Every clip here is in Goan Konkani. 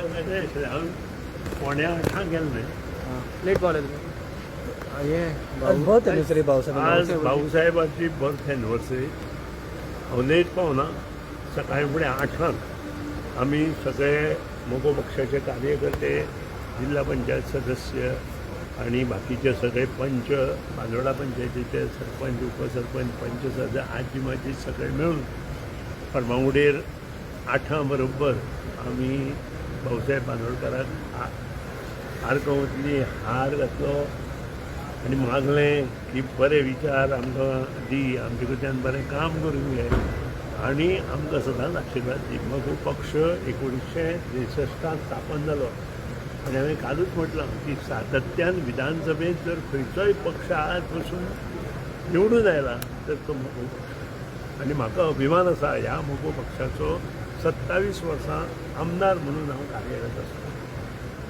वेगळें आशिल्लें. हांव 7:45 गेलें न्हय. लेट पावले तुमी. हे आज बर्थ एनिवर्सरी भाऊसाहेब. आज भाऊसाहेबांची बर्थ एनिवर्सरी. हांव लेट पावना. सकाळी फुडें 8 आमी सगळे मगो पक्षाचे कार्यकर्ते, जिल्हा पंचायत सदस्य आणि बाकीचे सगळे पंच, बांदोडा पंचायतीचे सरपंच, उपसरपंच, पंच सदस्य, आजी माजी सगळे मेळून फर्मागुडयेर 8 बरोबर आमी भाऊसाहेब बांदोडकाराक आर्गां ओतली, हार घातलो आनी मागलें की बरे विचार आमकां दी, आमचे कडच्यान बरें काम करून घे आनी आमकां सदांच आशिर्वाद दी. मगो पक्ष 1963 स्थापन जालो आनी हांवें कालूच म्हटलां की सातत्यान विधानसभेत जर खंयचोय पक्ष आज पसून निवडून आयला तर तो मगो पक्ष. आनी म्हाका अभिमान आसा, ह्या मगो पक्षाचो 27 वर्सां आमदार म्हणून हांव कार्यरत आसा.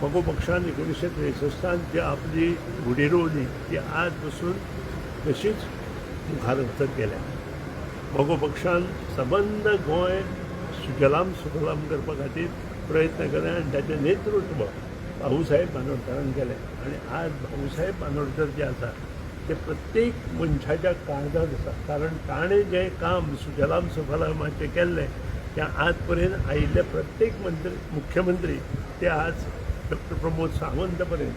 मगो पक्षान 1963 जी आपली घुडी रोवली ती आज पसून तशीच मुखार वचत गेल्या. मगो पक्षान सबंद गोंय सुजलाम सुफलाम करपा खातीर प्रयत्न केले आनी ताचें नेतृत्व भाऊसाहेब बांदोडकारान केलें. आनी आज भाऊसाहेब बांदोडकर जे आसा ते प्रत्येक मनशाच्या काळजांत आसा, कारण ताणें जें काम सुजलाम सुफलामाचें केल्लें तें आज पर्यंत आयिल्ले प्रत्येक मंत्री, मुख्यमंत्री ते आज डॉक्टर प्रमोद सावंत पर्यंत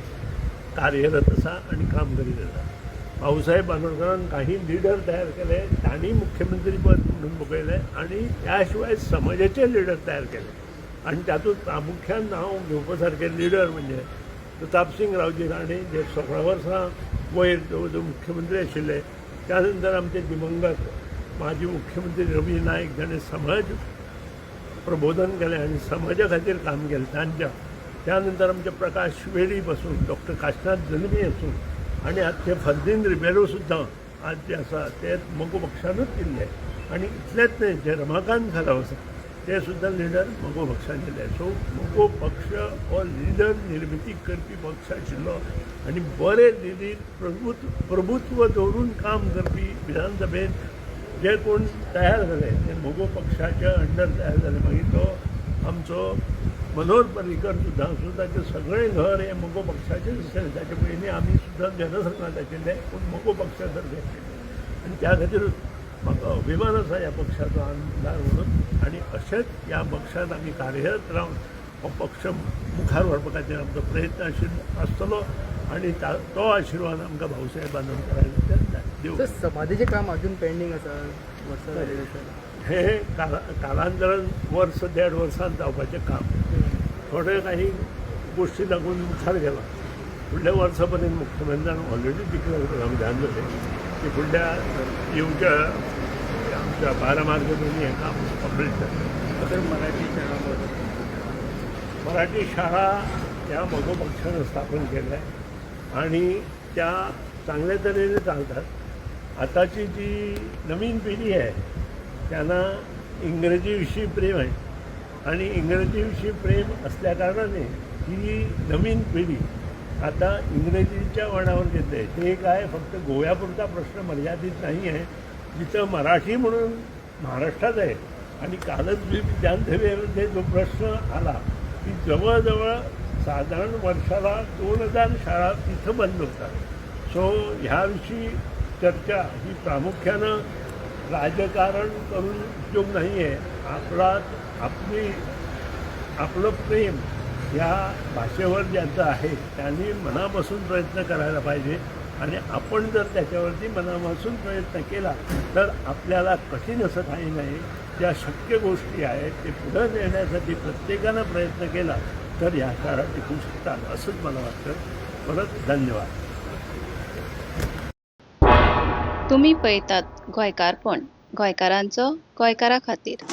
कार्यरत आसा आनी काम करीत आसा. भाऊसाहेब बांदोडकरान काही लिडर तयार केले, तांणी मुख्यमंत्री पद म्हणून बघयलें आनी त्या शिवाय समाजाचे लिडर तयार केले. आनी तातूंत प्रामुख्यान नांव घेवपा सारके लिडर म्हणजे प्रतापसिंग रावजी राणे, जे 16 वर्सां वयर जवळ जवळ मुख्यमंत्री आशिल्ले. त्यानंतर आमचे दिवंगत माजी मुख्यमंत्री रवी नायक, जाणें समाज प्रबोधन केलें आनी समाजा खातीर काम केलें तांच्या. त्यानंतर आमचे प्रकाश वेळीप आसूं, डॉक्टर काशनाथ जल्मी आसूं आनी आतां ते फर्दीन रिबेलो सुद्दां आज जे आसा ते मगो पक्षानूच दिल्ले. आनी इतलेंच न्हय, जे रमाकांत खराव आसा ते सुद्दां लिडर मगो पक्षान दिले. सो मगो पक्ष हो लिडर निर्मिती करपी पक्ष आशिल्लो आनी बरे लिडर, प्रभुत्व दवरून काम करपी विधानसभेत जे कोण तयार जाले ते मगो पक्षाच्या अंडर तयार जाले. मागीर तो आमचो मनोहर पर्रीकर सुद्दां आसूं, ताचें सगळें घर हें मगो पक्षाचेंच आशिल्लें. ताचे पयलीं आमी सुद्दां जनसंघात आशिल्ले, पूण मगो पक्षा सारके आशिल्ले. आनी त्या खातीर म्हाका अभिमान आसा ह्या पक्षाचो आमदार म्हणून. आनी अशेंच ह्या पक्षांत आमी कार्यरत रावन हो पक्ष मुखार व्हरपा खातीर आमचो प्रयत्न आसतलो आनी तो आशिर्वाद आमकां भाऊसाहेब बांदोडकरांनी दिवं. सर, समाधीचें काम अजून पेंडींग आसा, वर्सां जाली सर. हे कालांतरान वर्स देड वर्सान जावपाचें काम थोडे काही गोष्टी लागून मुखार गेलां. फुडल्या वर्सा पर्यंत मुख्यमंत्र्यान ऑलरेडी डिक्लेअर केलां विधानसभेत की फुडल्या येवच्या आमच्या 12 मार्च पर्यंत हें काम कंप्लीट जातलें. सर, मराठी शाळा बरोबर. मराठी शाळा ह्या मगो पक्षानं स्थापन केल्या आणि त्या चांगल्या तऱ्हेने चालतात. आताची जी नवीन पिढी आहे त्यांना इंग्रजीविषयी प्रेम आहे आणि इंग्रजीविषयी प्रेम असल्याकारणाने ही नवीन पिढी आता इंग्रजीच्या वळणावर घेतले. ते काय फक्त गोव्यापुरता प्रश्न मर्यादित नाही आहे. जिथं मराठी म्हणून महाराष्ट्रात आहे आणि कालच मी विधानसभेमध्ये जो प्रश्न आला की जवळजवळ साधारण वर्षाला 2000 शाळा तिथं बंद होतात. सो ह्याविषयी चर्चा ही प्रामुख्यानं राजकारण करून उपयोग नाही आहे. आपला आपली आपलं प्रेम या भाषेवर ज्यांचं आहे त्यांनी मनापासून प्रयत्न करायला पाहिजे आणि आपण जर त्याच्यावरती मनापासून प्रयत्न केला तर आपल्याला कठीण असं काही नाही. ज्या शक्य गोष्टी आहेत ते पुढं नेण्यासाठी प्रत्येकानं प्रयत्न केला तर ह्या शाळा टिकू शकतात असंच मला वाटतं. परत धन्यवाद. तुमी पळयतात गोंयकारपण, गोंयकारांचो गोंयकारा खातीर.